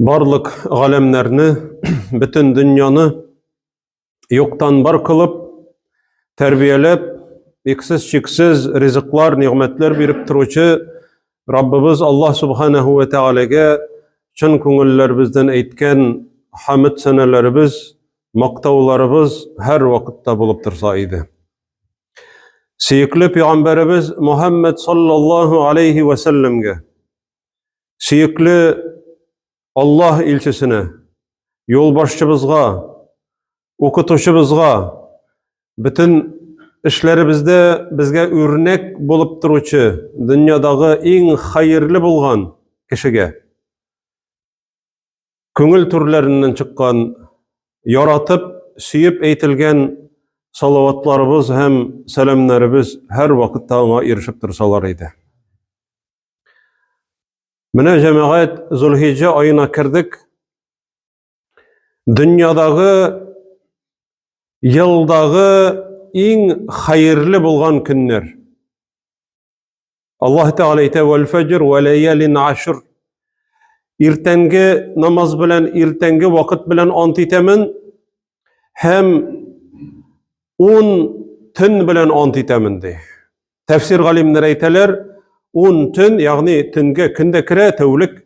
Барлык галәмнәрне, бөтен дөньяны юктан бар кылып, тәрбияләп, иксез-чиксез ризыклар, нигъмәтләр биреп торучы Раббыбыз Аллаһ Субханаһу ва Тәгаләгә чын күңелләребездән әйткән хамд сәнәләребез, мактауларыбыз һәр вакытта булып торса иде. Сөекле пәйгамбәребез Мухаммад саллаллаһу алейхи ва сәлләмгә Сөекле Аллаһ илчесенә, юлбашчыбызга, укытучыбызга, бөтен эшләребездә безгә үрнәк булып торучы, дөньядагы иң хәерле булган кешегә, күңел түрләреннән чыккан, яратып, сөеп әйтелгән салаватларыбыз һәм сәламнәребез һәр вакытта аңа ирешеп торсалар иде. Менә җәмәгать Зулхиҗҗә аена кердек. Дөньядагы елдагы иң хәерле булган көннәр. Аллаһ Тәгалә әйтә: "Вәл фәҗр вә ләялин ашр". Иртәнге намаз белән, иртәнге вакыт белән ант итәмен һәм ун төн белән ант итәмен ди. Тәфсир галимнәре әйтәләр, ун төн, ягъни төнгә көн дә керә, тәүлек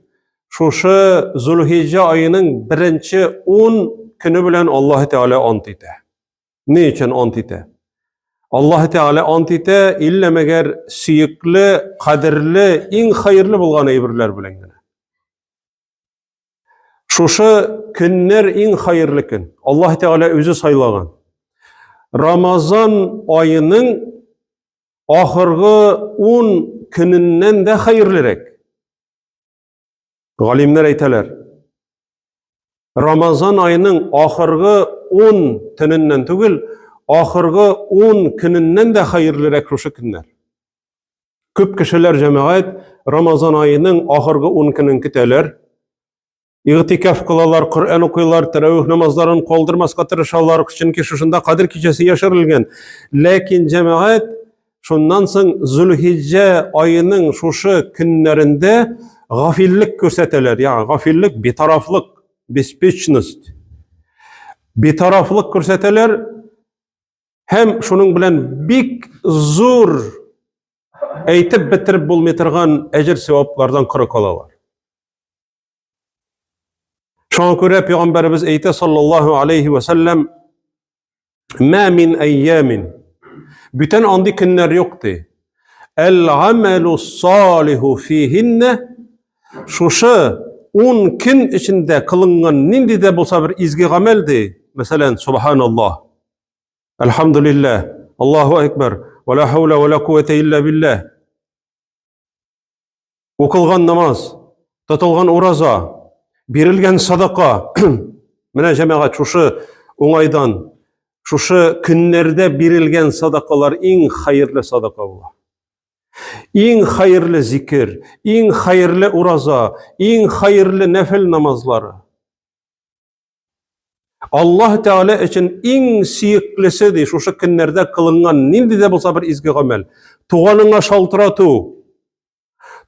шушы Зулхиҗҗә аеның беренче ун көне белән Аллаһ Тәгалә ант итә. Ни өчен ант итә? Аллаһ Тәгалә ант итә, иллә мәгәр сөекле, кадерле, иң хәерле булган әйберләр белән генә. Шушы көннәр иң хәерле көн. Аллаһ Тәгалә үзе сайлаган. Рамазан аеның ахыргы 10 көненнән дә хәерлерәк. Галимнәр әйтәләр. Рамазан аеның ахыргы 10 төненнән түгел, ахыргы 10 көненнән дә хәерлерәк шушы көннәр. Күп кешеләр җәмәгать Рамазан аеның ахыргы 10 көнен көтәләр. Игътикаф кылалар, Коръән укыйлар, тәравих намазларын калдырмаска тырышалар, чөнки шушында Кадер кичәсе яшерелгән. Ләкин җәмәгать шуннан соң Зулхиҗҗә аеның шушы көннәрендә гафиллек күрсәтәләр. Ягъни гафиллек, битарафлык, беспечность. Битарафлык күрсәтәләр. Һәм шуның белән бик зур әйтеп бетереп булмый торган әҗер саваплардан коры калалар. Шуңа күрә пәйгамбәребез әйтә саллаллаһу алейхи ва саллям: "Ма мин айямин" Бүтән андый көннәр юк ди. Әл-амалу салиху фихинна шушы 10 көн эчендә кылынган нинди дә булса бер изге гамәл ди. Мәсәлән, субханаллаһ. Әлхәмдүлилләһ, Аллаһу әкбәр, вә ла хәүлә вә ла куәтә илля билләһ. Укылган намаз, тотылган ураза, бирелгән садака. Менә җәмәгать шушы уңайдан, шушы көннәрдә бирелгән садакалар иң хәерле садака була. Иң хәерле зикер, иң хәерле ураза, иң хәерле нәфел намазлары. Аллаһ Тәгалә өчен иң сөеклесе ди, шушы көннәрдә кылынган нинди дә булса бер изге гамәл. Туганыңа шалтырату,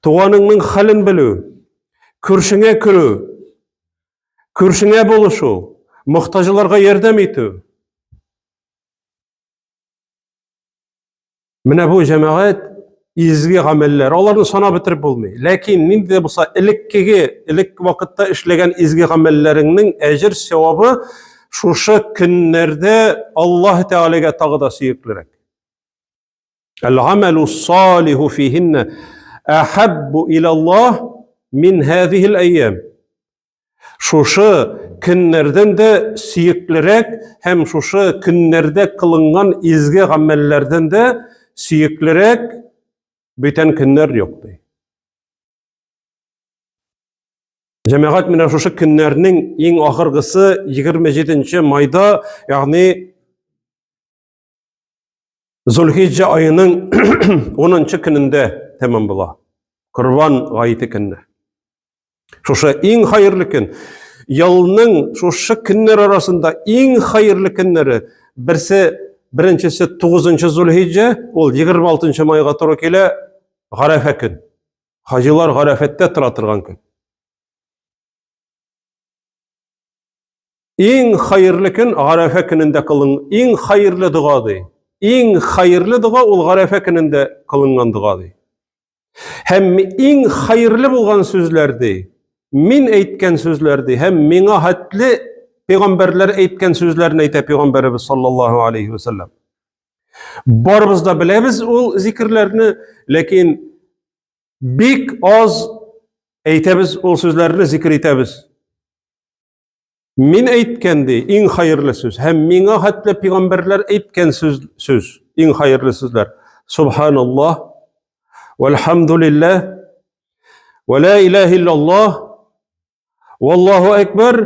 туганыңның хәлен белү, күршеңә керү, күршеңә булышу, мохтаҗларга ярдәм итү. Менә бу җәмәгать изге гамәлләр, аларны санап бетереп булмый. Ләкин нинди дә булса элеккеге, элек вакытта эшләгән изге гамәлләреңнең әҗер савабы шушы көннәрдә Аллаһ Тәгаләгә тагы да сөеклерәк. Әл-гамәлу салиху фихинна әхәббу илаллаһ мин һәзиһил әйям. Шушы көннәрдән дә сөеклерәк һәм шушы көннәрдә кылынган изге гамәлләрдән дә сөеклерәк бүтән көннәр юк ди. Җәмәгать менә шушы көннәрнең иң ахыргысы 27 майда, ягъни Зулхиҗҗә аеның 10 көнендә тәмам була. Корбан гаете көнне. Шушы иң хәерле көн. Елның шушы көннәр арасында иң хәерле көннәре берсе беренчесе 9 Зулхиҗҗә, ул 26 майга туры килә, Гарәфә көн. Хаҗилар Гарәфәттә тора торган көн. Иң хәерле көн Гарәфә көнендә кылын, иң хәерле дога ди. Иң хәерле дога ул Гарәфә көнендә кылынган дога ди. Һәм иң хәерле булган сүзләр ди. Мин әйткән сүзләр ди һәм миңа хәтле пәйгамбәрләр әйткән сүзләрне әйтә пәйгамбәребез саллаллаһу алейхи ва саллям. Барыбыз да беләбез ул зикерләрне, ләкин бик аз әйтәбез ул сүзләрне, зикер итәбез. Мин әйткән ди, иң хәерле сүз һәм миңа хәтле пәйгамбәрләр әйткән сүз, сүз, иң хәерле сүзләр. Субханаллаһ, вальхамдулиллаһ, ва ла илаһа иллаллаһ, валлаһу акбар,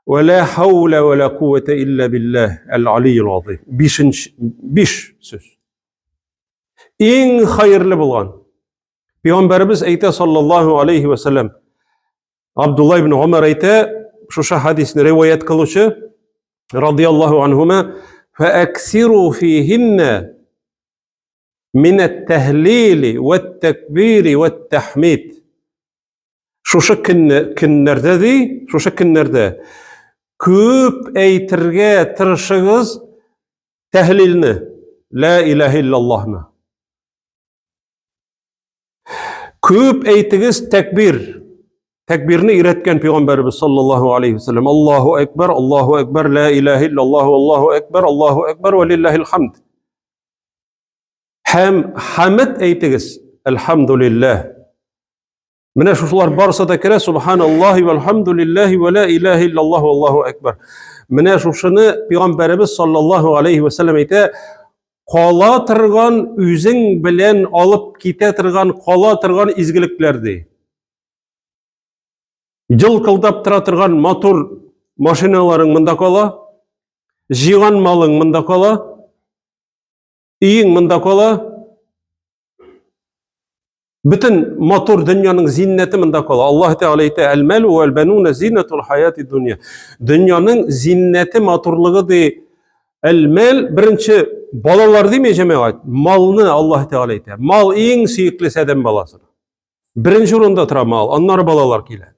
ва ла хаула ва ла куввата илля биллаһ әл-алийил азим. Бишенче, биш сүз. Иң хәерле булган. Пәйгамбәребез әйтә саллаллаһу алейхи ва саллям, Абдулла ибн Умар әйтә, шушы хадисне риваять кылучы, радияллаһу анһума, фәәксиру фихинна мин ат-таһлили ват-такбири ват-тахмид. Шушы көнне, көннәрдә ди, шушы көннәрдә күп әйтергә тырышыгыз тәһлилне, ла илаһа иллаллаһны. Күп әйтегез тәкбир. Тәкбирне өйрәткән пәйгамбәребез саллаллаһу алейхи вәсәлләм. Аллаһу акбар, Аллаһу акбар, ла илаһа иллаллаһу, Аллаһу акбар, Аллаһу акбар ва лиллаһил хамд. Һәм хамд әйтегез, әлхамдулиллаһ. Менә шушылар барысы да керә, субханаллаһи вәлхамдулиллаһи ва ла илаһа иллаллаһу, Аллаһу акбар. Менә шушыны пәйгамбәребез саллаллаһу алейхи вәсәлләм әйтә, кала торган үзең белән алып китә торган кала торган изгелекләр ди. Елкылдап тора торган матур машиналарың монда кала, җыйган малың монда кала, өең монда кала, Бөтен матур дөньяның зиннәте монда кала. Аллаһ Тәгалә әйтә: "Әл-мәлу вәл-бануна зиннатул хаяти дөнья". Дөньяның зиннәте, матурлыгы ди. Әл-мәл беренче балалар дими җәмәгать, малны Аллаһ Тәгалә әйтә. Мал иң сөеклесе адәм баласына. Беренче урында тора мал, аннары балалар килә.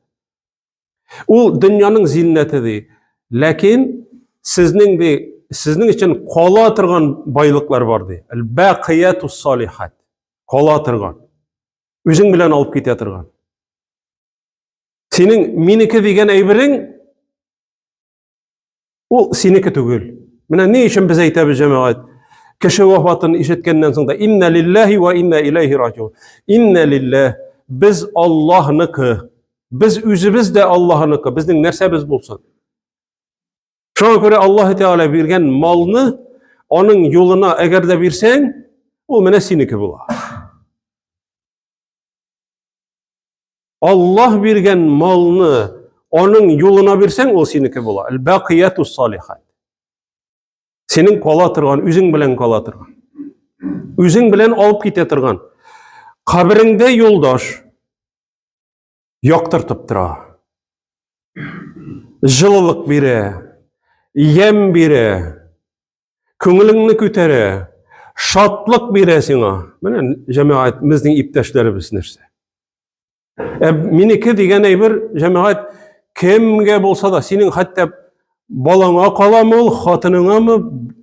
Ул дөньяның зиннәте ди. Ләкин сезнең ди, сезнең өчен кала торган байлыклар бар ди. Әл-бақиятус салихат. Кала торган. Үзең белән алып китә торган. Синең минеке дигән әйберең ул синеке түгел. Менә ни өчен без әйтәбез җәмәгать? Кеше вафатын ишеткәннән соң да инна лиллаһи ва инна илайһи раҗиун. Инна лиллаһ без Аллаһныкы. Без үзебез дә Аллаһныкы. Безнең нәрсәбез булсын? Шуңа күрә Аллаһ Тәгалә биргән малны аның юлына әгәр дә бирсәң, ул менә синеке була. Аллаһ биргән малны аның юлына бирсәң, ул синеке була. Әл-бақиятус салихат. Синең кала торган, үзең белән кала торган. Үзең белән алып китә торган. Кабереңдә юлдаш яктыртып тора. Җылылык бирә, ямь бирә. Күңелеңне күтәрә, шатлык бирә сиңа. Менә җәмәгать, безнең иптәшләребез нәрсә. Ә минеке дигән әйбер, җәмәгать, кемгә булса да, синең хәтта балаңа каламы ул, хатыныңамы,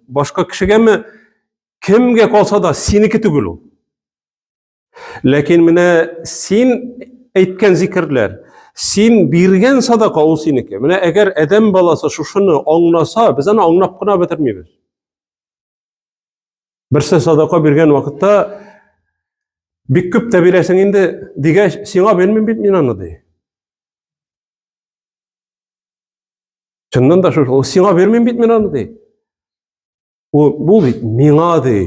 башка кешегәме, кемгә калса да, синеке түгел ул. Ләкин менә син әйткән зикерләр, син биргән садака ул синеке. Менә әгәр адәм баласы шушыны аңласа, без аны аңлап кына бетермибез. Берсе садака биргән вакытта бик күп тә бирәсең инде дигәч, сиңа бирмим бит мин аны ди. Чыннан да шушы, сиңа бирмим бит мин аны ди. Ул бу бит миңа ди.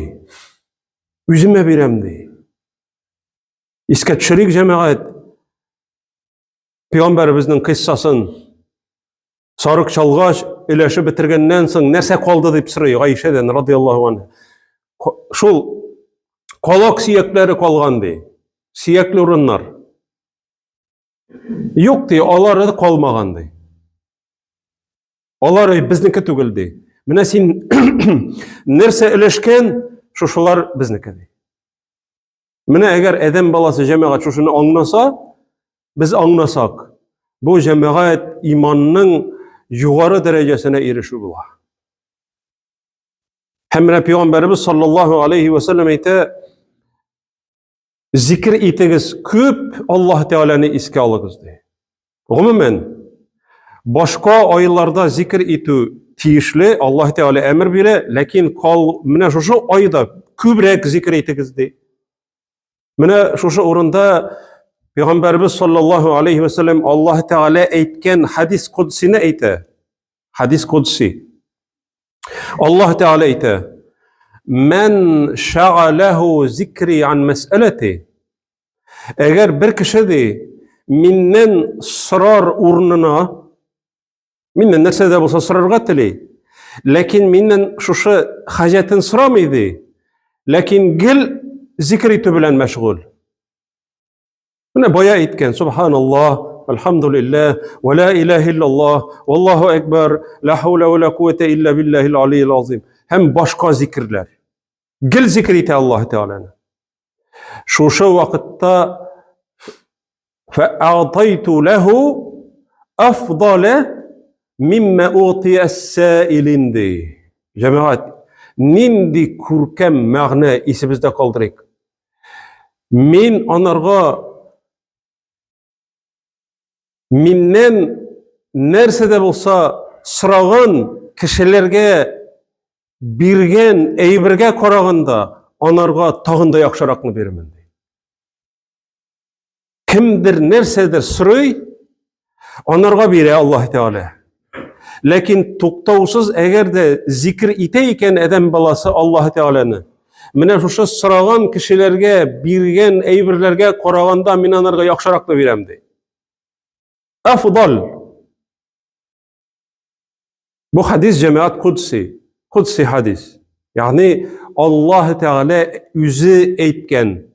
Үземә бирәм ди. Искә төшерик җәмәгать. Пәйгамбәребезнең кыйссасын. Сарык чалгач, өләшеп бетергәннән соң нәрсә калды дип сорый Гайшәдән радияллаһу анha. Шул колак сөякләре калган ди. Сөякле урыннар. Юк ди, алары калмаган ди. Алар безнеке түгел ди. Менә син нәрсә өләшкән, шушылар безнеке ди. Менә әгәр адәм баласы җәмәгать шушыны аңласа, без аңласак, бу җәмәгать иманның югары дәрәҗәсенә ирешү була. Һәм менә Пәйгамбәребез саллаллаһу алейхи ва саллям әйтә, зикр итегез күп Аллаһ Тәгаләне искә алыгыз ди. Гомумән, башка айларда зикр итү тиешле, Аллаһ Тәгалә әмер бирә, ләкин кал менә шушы айда күбрәк зикр итегез ди. Менә шушы урында Пәйгамбәребез саллаллаһу алейхи ва саллям Аллаһ Тәгалә әйткән хадис кудсины әйтә. Хадис кудси. Аллаһ Тәгалә әйтә: "Мән шагалаху зикри ан мәсьәләти". Әгәр бер кеше ди, миннән сорар урынына, миннән нәрсә дә булса сорарга тели, ләкин миннән шушы хаҗәтен сорамый ди, ләкин гел зикр итү белән мәшгуль. Менә бая әйткән, субханаллаһ, альхамдулиллаһ, ва ла илаһа иллаллаһ, валлаһу акбар, ла хаула ва ла куәтә илля биллаһил алийил азим. Һәм башка зикерләр. Гел зикр итә Аллаһ Тәгаләне. Шушы вакытта фә'атайту ләһу афдала мимма угтия ас-саилин ди. Җәмәгать, нинди күркәм мәгънә исебездә калдырыйк. Мин анарга миннән нәрсә дә булса сораган кешеләргә биргән әйбергә караганда анарга тагын да яхшыракны бирермен ди. Кемдер нәрсәдер сорый, анарга бирә Аллаһ Тәгалә. Ләкин туктаусыз әгәр дә зикр итә икән адәм баласы Аллаһ Тәгаләне, менә шушы сораган кешеләргә биргән әйберләргә караганда мин анарга яхшыракны бирәм ди. Афдал. Бу хадис җәмәгать кудси, кудси хадис. Ягъни Аллаһ Тәгалә үзе әйткән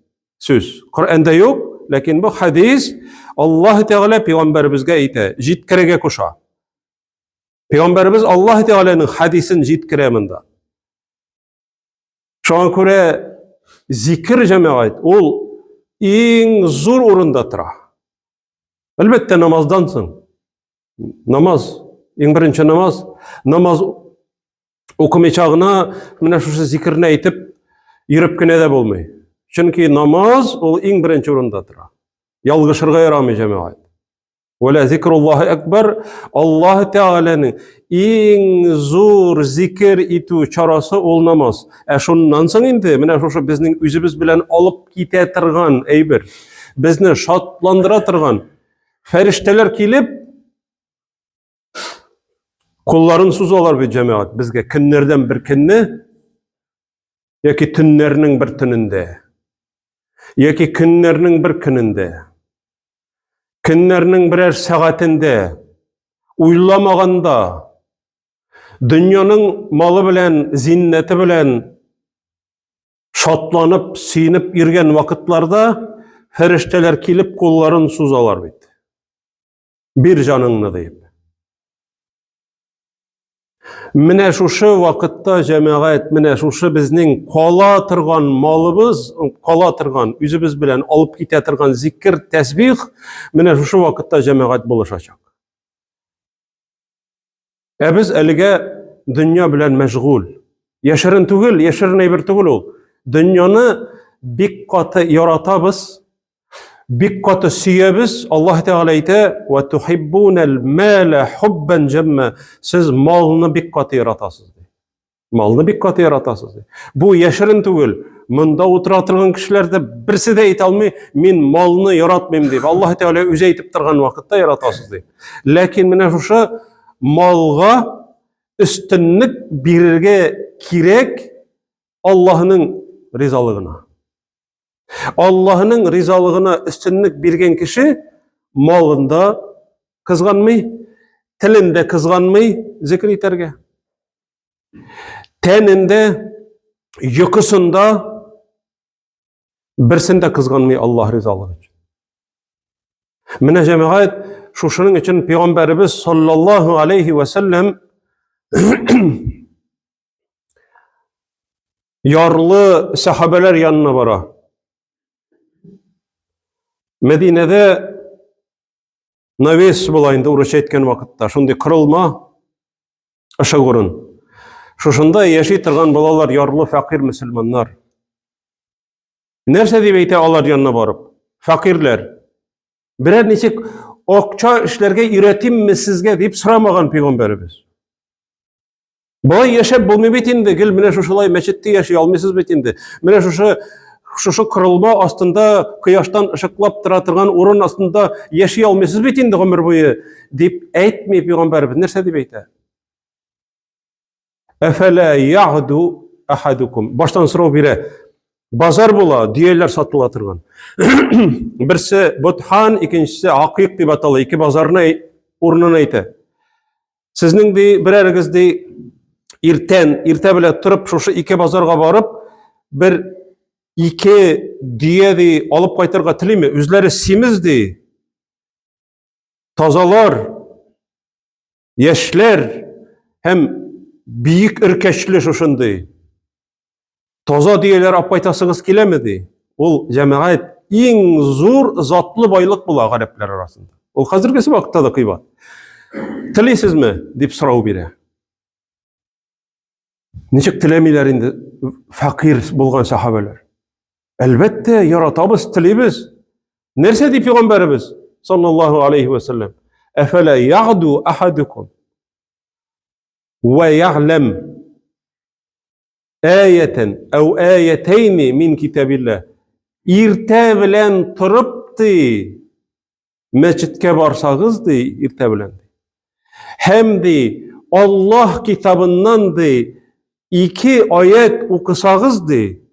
сүз. Коръәндә юк, ләкин бу хадис Аллаһ Тәгалә пәйгамбәребезгә әйтә, җиткерергә куша. Пәйгамбәребез Аллаһ Тәгаләнең хадисен җиткерә монда. Шуңа күрә зикер җәмәгать ул иң зур урында тора. Әлбәттә, намаздан соң. Намаз, иң беренче намаз, намаз укымыйча гына менә шушы зикерне әйтеп йөреп кенә дә булмый. Чөнки намаз ул иң беренче урында тора. Ялгышырга ярамый җәмәгать. Вәлә зикруллаһи акбар, Аллаһ Тәгаләнең иң зур зикер итү чарасы ул намаз. Ә шуннан соң инде менә шушы безнең үзебез белән алып китә торган әйбер, безне шатландыра торган Фәрештәләр килеп, кулларын сузалар бит җәмәгать безгә көннәрдән бер көнне яки төннәрнең бер төнендә яки көннәрнең бер көнендә көннәрнең берәр сәгатендә уйламаганда дөньяның малы белән зиннәте белән шатланып, сөенеп йөргән вакытларда фәрештәләр килеп кулларын сузалар бит. Бир җаныңны дип. Менә шушы вакытта җәмәгать, менә шушы безнең кала торган малыбыз, кала торган, үзебез белән алып китә торган зикер, тәсбих, менә шушы вакытта җәмәгать булышачак. Ә без әлегә дөнья белән мәшгуль. Яшерен түгел, яшерен әйбер түгел ул. Дөньяны бик каты яратабыз, бик каты сөябез. Аллаһ Тәгалә әйтә: "Ва тухиббунал мала хуббан җамма". Сез малны бик каты яратасыз. Малны бик каты яратасыз. Бу яшерен түгел. Монда утыра торган кешеләр дә берсе дә әйтә алмый, мин малны яратмыйм дип. Аллаһ Тәгалә үзе әйтеп торган вакытта яратасыз дип. Ләкин менә шушы малга өстенлек бирергә кирәк Аллаһның ризалыгына. Аллаһның ризалыгына өстенлек биргән кеше малында кызганмый, телендә кызганмый зикр итәргә. Тәнендә, йокысында берсен дә кызганмый Аллаһ ризалыгы өчен. Менә җәмәгать шушының өчен пәйгамбәребез саллаллаһу алейхи ва сәлләм ярлы сахабәләр янына бара. Мәдинәдә навес була инде урысча әйткән вакытта, шундый корылма. Ышык урын. Шушында яши торган балалар ярлы фәкыйрь мөселманнар. Нәрсә дип әйтә алар янына барып? Фәкыйрьләр. Берәр ничек акча эшләргә өйрәтимме сезгә дип сорамаган пәйгамбәребез. Болай яшәп булмый бит инде, гел менә шушылай мәчеттә яши алмыйсыз бит инде. Менә шушы шушы корылма астында кояштан ышыклап тора торган урын астында яши алмыйсыз бит инде гомер буе дип әйтми пәйгамбәребез. Нәрсә дип әйтә? Әфәлә ягду ахадукум. Баштан сорау бирә. Базар була, дөяләр сатыла торган. Берсе Ботхан, икенчесе Акыйк дип атала. Ике базарны урынын әйтә. Сезнең ди берәрегез ди иртән, иртә белән торып шушы ике базарга барып, бер ике дөя ди алып кайтырга телиме? Үзләре симез ди. Тазалар, яшьләр һәм биек өркәчле шушындый. Таза дөяләр алып кайтасыгыз киләме ди. Ул җәмәгать иң зур затлы байлык була гарәпләр арасында. Ул хәзергесе вакытта да кыйбат. Телисезме дип сорау бирә. Ничек теләмиләр инде фәкыйрь булган сахабәләр? Әлбәттә, яратабыз, телибез. Нәрсә дип пәйгамбәребез саллаллаһу алейхи ва саллям? Әфәлә ягду ахадукум ва ягълам Аятен, әу аятейни мин китабилла. Иртә белән торып ди, мәчеткә барсагыз ди, иртә белән. Һәм ди, Аллаһ китабыннан ди, ике аят укысагыз ди,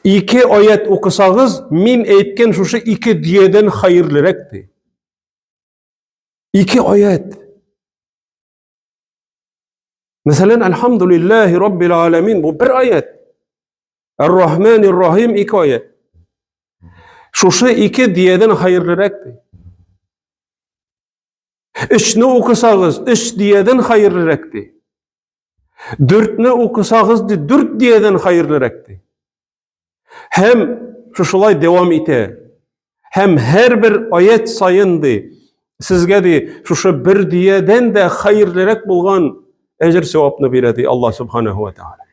ике аят укысагыз, мин әйткән шушы ике дөядән хәерлерәк ди. Ике аят. Мәсәлән, Әлхәмдүлилләһи Раббил аләмин бу бер аят. Ар-Рахманир Рахим ике аят. Шушы ике диядән хәерлерәк ди. Өчне укысагыз, өч диядән хәерлерәк ди. Дүртне укысагыз ди, дүрт диядән хәерлерәк ди. Һәм шушылай дәвам итә. Һәм һәрбер аят саен ди, сезгә ди, шушы бер диядән дә хәерлерәк булган әҗер савапны бирә ди Аллаһ субханаһу ва тааля.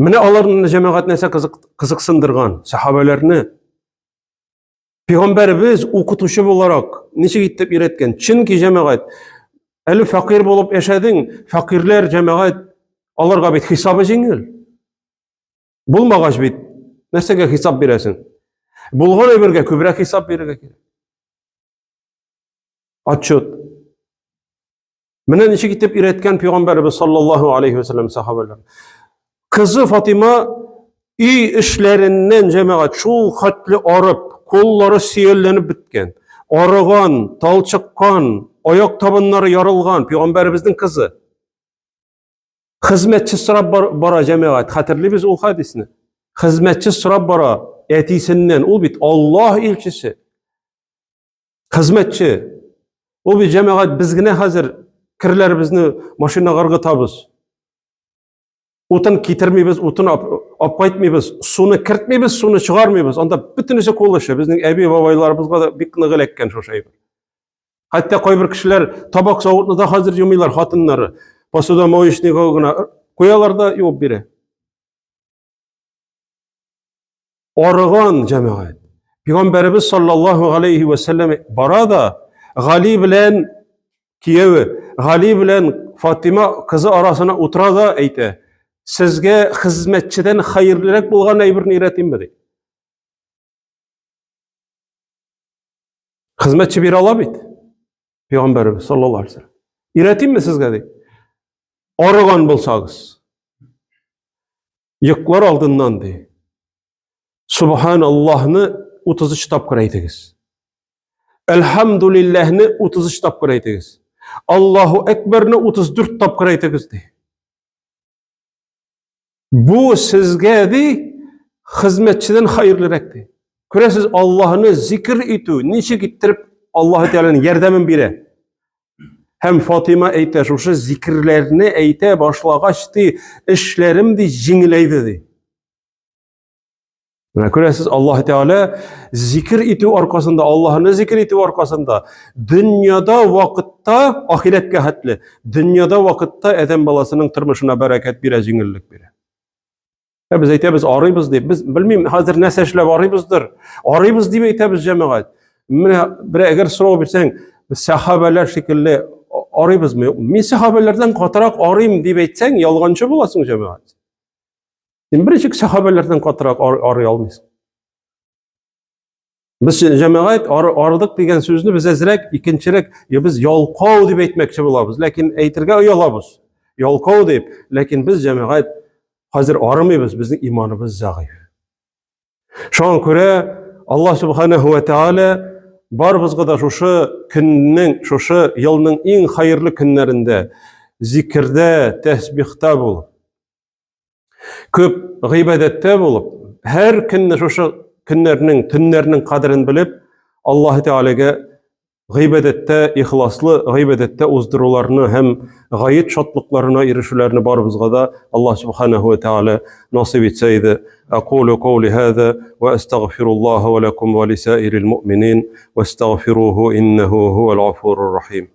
Менә аларны җәмәгать нәрсә кызыксындырган сахабәләрне. Пәйгамбәребез укытучы буларак ничек итеп өйрәткән? Чөнки җәмәгать әле фәкыйрь булып яшәдең, фәкыйрьләр җәмәгать аларга бит хисабы җиңел. Булмагач бит нәрсәгә хисап бирәсең? Булган әйбергә күбрәк хисап бирергә кирәк. Отчет. Менә ничек итеп өйрәткән пәйгамбәребез саллаллаһу алейхи ва саллям сахабалар. Кызы Фатима өй эшләреннән җәмәгать шул хәтле арып, куллары сөялләнеп беткән, арыган, талчыккан, аяк табыннары ярылган пәйгамбәребезнең кызы. Хезмәтче сорап бар, бара җәмәгать, хәтерлибез ул хәдисне. Хезмәтче сорап бара әтисеннән, ул бит Аллаһ илчесе. Хезмәтче. Ул бит җәмәгать без генә хәзер керләребезне машинага ыргытабыз. Утын китермибез, утын алып кайтмыйбыз, суны кертмибез, суны чыгармыйбыз. Анда бөтенесе кул эше. Безнең әби бабайларыбызга да бик нык эләккән шушы әйбер. Хәтта кайбер кешеләр табак савытны да хәзер юмыйлар хатыннары. Посудомоечныйга гына куялар да юып бирә. Арыган җәмәгать. Пәйгамбәребез саллаллаһу алейхи ва сәлләм бара да Гали белән кияве, Гали белән Фатима кызы арасына утыра да әйтә: "Сезгә хезмәтчедән хәерлерәк булган әйберне өйрәтимме?" ди. Хезмәтче бирә ала бит. Пәйгамбәребез саллаллаһу алейһи ва сәлләм. Өйрәтимме сезгә ди. Арыган булсагыз, Йоклар алдыннан ди. Субханаллаһны 33 тапкыр әйтегез. Әлхәмдулилләһне 33 тапкыр әйтегез. Аллаһу әкбәрне 34 тапкыр әйтегез ди. Бу сезгә ди хезмәтчедән хәерлерәк ди. Күрәсез, Аллаһны зикр итү ничек иттереп Аллаһ Тәгаләнең ярдәмен бирә. Һәм Фатима әйтә, шушы зикерләрне әйтә башлагач ди, эшләрем ди җиңеләйде ди. Менә күрәсез, Аллаһ Тәгалә зикер итү аркасында, Аллаһны зикер итү аркасында дөньяда вакытта, ахирәткә хәтле, дөньяда вакытта адәм баласының тормышына бәрәкәт бирә, җиңеллек бирә. Ә без әйтәбез, арыйбыз дип. Без белмим, хәзер нәрсә эшләп арыйбыздыр. Арыйбыз дип әйтәбез, җәмәгать. Менә бер әгәр сорау бирсәң, без сәхабәләр шикелле арыйбызмы? Мин сәхабәләрдән катырак арыйм дип әйтсәң, ялганчы буласың, җәмәгать. Син берничек сәхабәләрдән катырак арый алмыйсың. Без җәмәгать арыдык дигән сүзне без әзрәк икенчерәк, я без ялкау дип әйтмәкче булабыз, ләкин әйтергә оялабыз. Ялкау дип, ләкин без җәмәгать хәзер арымыйбыз, безнең иманыбыз зәгыйф. Шуңа күрә Аллаһ субханаһу ва тааля барыбызга да шушы көннең, шушы елның иң хәерле көннәрендә зикердә, тәсбихта булып, Күп гыйбадәттә булып, һәр көнне шушы көннәрнең, төннәрнең кадерен белеп, Аллаһ Тәгаләгә гыйбадәттә, ихласлы гыйбадәттә уздыруларны һәм гает шатлыкларына ирешүләрне барыбызга да Аллаһ Субханаһу ва Тәгалә насыйп итсә иде. Акулу каули һаза ва астагфируллаһа ва лакум ва лисаирил муъминин вастагфируху иннаху хуал гафурur рахим.